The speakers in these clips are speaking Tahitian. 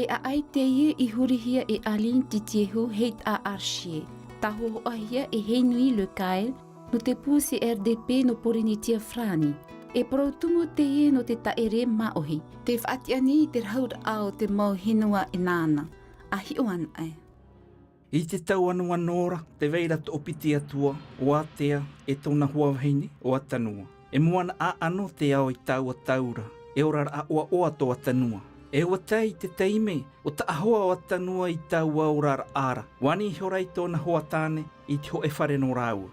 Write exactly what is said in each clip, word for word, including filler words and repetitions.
E ʻaʻai teie i hurihia e Aline Titiehu H R C, tāhōhoʻahia e Henry Le Cael, nō te pū C R D P nō Pōrīnetia Farāni. E parau tumu teie nō te taʻere māʻohi. Tē faʻatiʻa nei i te rahuraʻa o te mau henua e nāna. ʻA hiʻo anaʻe. I te tau anoano ra, tē vai ra toʻopiti atu ā ʻo Ātea e tōna hoa vahine, ʻo Atanua. E moana ʻāʻano te ao i taua tau ra, e oraraʻa ʻoaʻoa tō Atanua. E ʻua tae i te taime, ʻua taʻahoa ʻo Atanua i taua oraraʻa ra, ʻua ani ihora i tōna hoa tāne i te hōʻē fare nō rāua.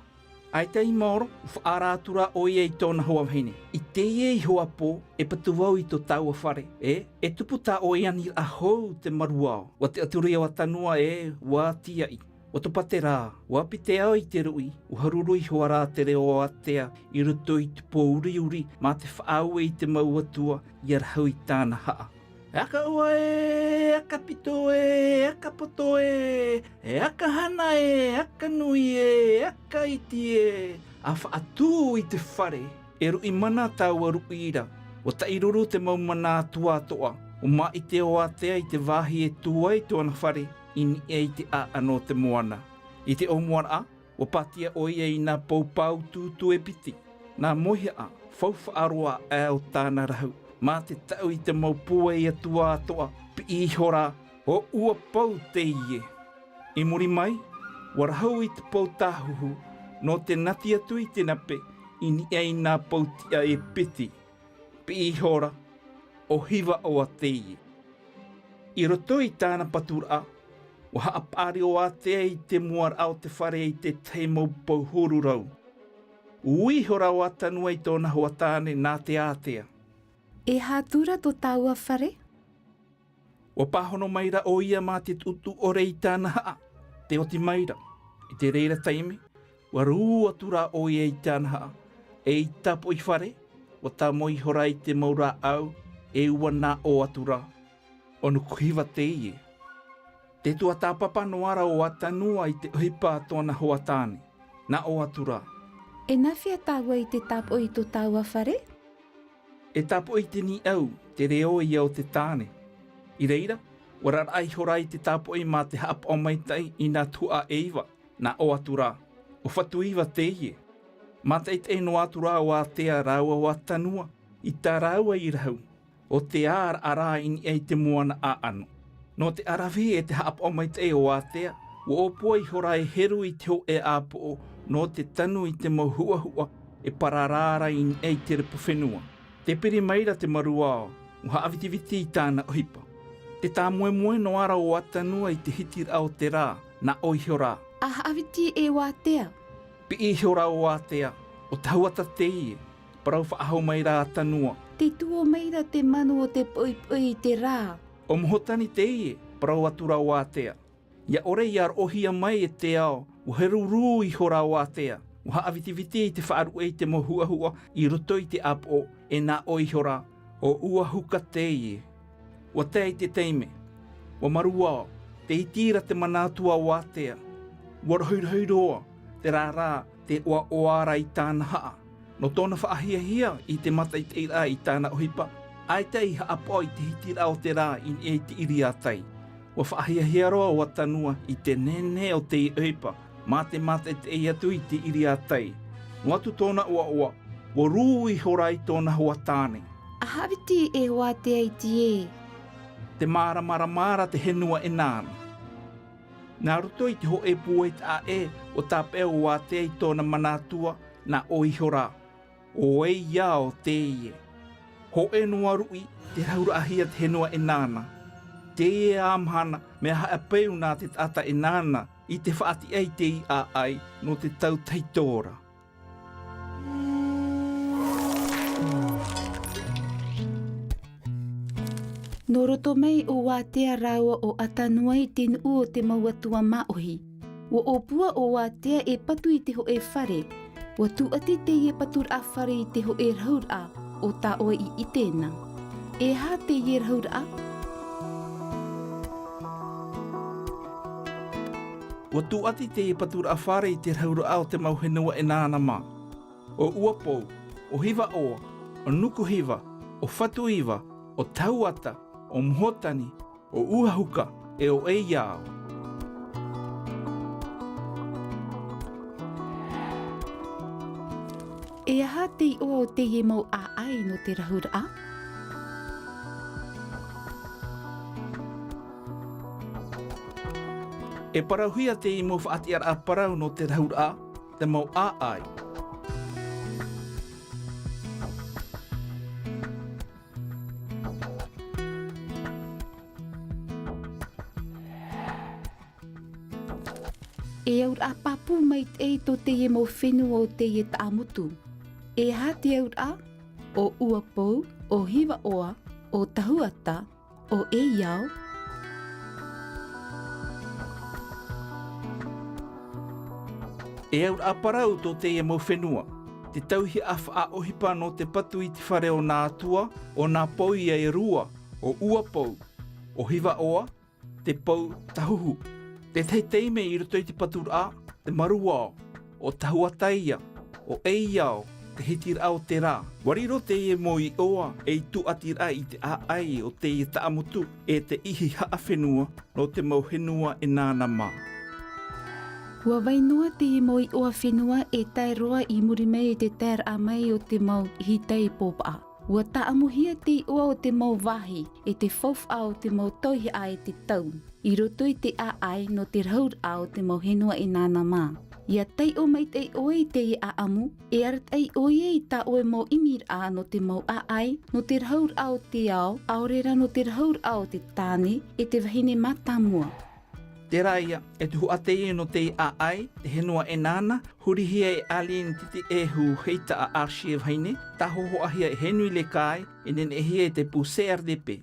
ʻAita i maoro, ʻua faʻaara atu ra ʻoia i tōna hoa vahine. I teie iho ā pō, e patu vau i tō tāua fare, ē, e tupu tā ʻoe aniraʻa hou te maruao. ʻUa tiʻaturi ʻo Atanua ē, ʻua tīaʻi. ʻUa topa te rā, ʻua piti te ao i te ruʻi, ʻua haruru ihora te reo o Ātea i roto i te pō uriuri, mā te faʻaue i te mau atua, ʻia rahu i tāna haʻa. E aka ʻoa ē, e aka pito ē, e aka poto ē, e aka hana ē, e aka nui ē, e aka iti ē, ʻa faʻatū i te fare. E ruʻi mana taua ruʻi ra, ʻua taʻiruru te mau mana atua atoʻa, ʻua māʻiti ʻo Ātea i te vāhi e tū ai tōna fare, i niʻa i te ʻāʻano o te moana. I te ʻōmuaraʻa, ʻua pātia ʻoia i nā pou pāutuutu e piti, nā moihaʻa faufaʻa roa aʻe o tāna rahu, mā te taʻu i te mau pūai atua atoʻa, piʻi ihora, ʻo ʻua pou teie. I muri mai, ʻua rahu i te pou tāhuhu, nō te nati atu i te nape, i niʻa i nā pou tiʻa e piti. Piʻi ihora, ʻo Hiva ʻoa teie. I roto i tāna paturaʻa, ʻua haʻapaʻari ʻo Ātea i te muaraʻa o te fare i te tahi mau pou huru rau. Ui ihora ʻo Atanua i tōna hoa tāne nā te ātea. E aha atu ra tō tāua fare? ʻUa pāhono mai ra ʻoia mā te tuʻutuʻu ʻore i tāna haʻa, tē oti mai ra. I te reira taime, ʻua rū atu ra ʻoia i tāna haʻa, e i tāpoʻi fare, ʻua tāmau ihora i te mau rāʻau, e ʻua nā ʻō atu ra, ʻo Nukuhiva teie. Tē tuatāpapa noa ra ʻo Atanua i te ʻohipa a tōna hoa tāne. Nā ʻō atu ra. E nāfea tāua i te tāpoʻi i tō tāua fare? E tāpoʻi i te nīʻau, te reo ia o te tāne. I reira, ʻua raraʻa ihora i te tāpoʻi mā te haʻapaʻo maitaʻi i nā tuhaʻa e iva, nā ʻō atu ra, ʻo Fatuiva teie. Mātaʻitaʻi noa atu ra ʻo Ātea rāua ʻo Atanua, i tā rāua i rahu, ʻo te āraʻa ra i niʻa i te moana ʻāʻano. Nō te ʻaravihi e te haʻapaʻo maitaʻi o Ātea, ʻua ʻōpua ihora e heru i te hōʻē ʻāpoʻo, nō te tanu i te mau huʻahuʻa e pararā ra i niʻa i te repo fenua. Tē piri mai ra te maruao, ʻua haʻavitiviti i tāna ʻohipa. Tē tāmoemoe noa ra ʻo Atanua i te hitiraʻa o te rā, nā ʻō ihora. ʻA haʻaviti e ʻo Ātea. Piʻi ihora ʻo Ātea, ʻo Tahuata teie, parau faʻahou mai ra Atanua. Tē tuō mai ra te manu o te poʻipoʻi i te rā. ʻO Mohotani teie, parau atu ra ʻo Ātea. ʻIa ʻore ʻia roʻohia mai e te ao, ʻua heru rū ihora ʻo Ātea, ʻua haʻavitiviti i te faʻaruʻe i te mau huʻahuʻa i roto i te ʻāpoʻo, e nā ʻō ihora, ʻo ʻUahuka teie. ʻUa tae i te taime, ʻua maruao, tē iti ra te mana atua o Ātea, ʻua rohirohi roa, terā rā, tē ʻoaʻoa ra i tāna haʻa. Nō tōna faʻahiahia i te mātaʻitaʻiraʻa i tāna ʻohipa, ʻaita i haʻapaʻo i te hitiraʻa o te rā i niʻa i te ʻiriātai. ʻUa faʻahiahia roa ʻo Atanua i te nehenehe o te ʻohipa, mā te mātaʻitaʻi atu i te ʻiriātai. Noa atu tōna ʻoaʻoa, ʻua rū ihora i tōna hoa tāne. ʻA haʻaviti e ʻo Ātea i teie. Te māramarama ra te henua e nāna. Nā roto i te hōʻē pūai taʻa ʻē, ʻua tāpeʻa ʻo Ātea i tōna mana atua, nā ʻō ihora. ʻO Eiao teie. Hōʻē noa ruʻi, tē rahuraʻahia te henua e nāna. Teie ā mahana, mea haʻapeu nā te taʻata e nāna, i te faʻatiʻa i te ʻāʻai, nō te tau tahito ra. Nō roto mai o Ātea rāua ʻo Atanua i te nuʻu o te mau atua māʻohi. ʻUa ʻōpua ʻo Ātea e patu i te hōʻē fare. ʻUa tūʻati teie paturaʻa fare i te hōʻē rahuraʻa, ʻo tā ʻoe i ʻite na. E aha teie rahuraʻa? ʻUa tūʻati teie paturaʻa fare i te rahuraʻa o te mau henua e nāna mā. ʻO Uapou, ʻo Hivaʻoa, ʻo Nukuhiva, ʻo Fatuiva, ʻo Tahuata, ʻo Mohotani, ʻo Uahuka, e ʻo Eiao. E aha te iʻoa o teie mau ʻāʻai nō te rahuraʻa? E parauhia teie mau faʻatiʻaraʻa parau nō te rahuraʻa, te mau ʻāʻai. E auraʻa pāpū maitaʻi tō teie mau fenua o teie taʻamotu. E aha te auraʻa? ʻO Uapou, ʻo Hivaʻoa, ʻo Tahuata, ʻo Eiao. E auraʻa parau tō teie mau fenua. Te tauihaʻa faʻaʻohipa nō te patu i te fare o nā atua, ʻo nā pou ia e rua, ʻo Uapou, ʻo Hivaʻoa, te pou Tahuhu. Te tahi taime i roto i te paturaʻa, te maruao, ʻo Tahuata ia, ʻo Eiao, te hitiraʻa o te rā. ʻUa riro teie mau iʻoa ei tūʻatiraʻa i te ʻāʻai o teie taʻamotu, e te ihi haʻafenua, nō te mau henua e nāna mā. ʻUa vai noa teie mau iʻoa fenua e tae roa i muri mai i te taeraʻa mai o te mau ihi tai pōpaʻa. ʻUa tāʻamuhia te iʻoa o te mau vāhi, e te faufaʻa o te mau tauihaʻa e te tau, i roto i te ʻāʻai nō te rahuraʻa o te mau henua e nāna mā. ʻIa taiʻo maitaʻi ʻoe i teie ʻāʻamu, e arataʻi ʻoia i tā ʻoe mau ʻimiraʻa nō te mau ʻāʻai, nō te rahuraʻa o te ao, ʻaore rā nō te rahuraʻa o te tāne, e te vahine mātāmua. Terā ia, e te huaʻa teie nō te ʻāʻai, te henua e nāna, hurihia e Aline Titiʻehu Heita a Archie Vahine, tāhōhoʻahia e Henry Lekai, e neneʻihia e te pū C R D P.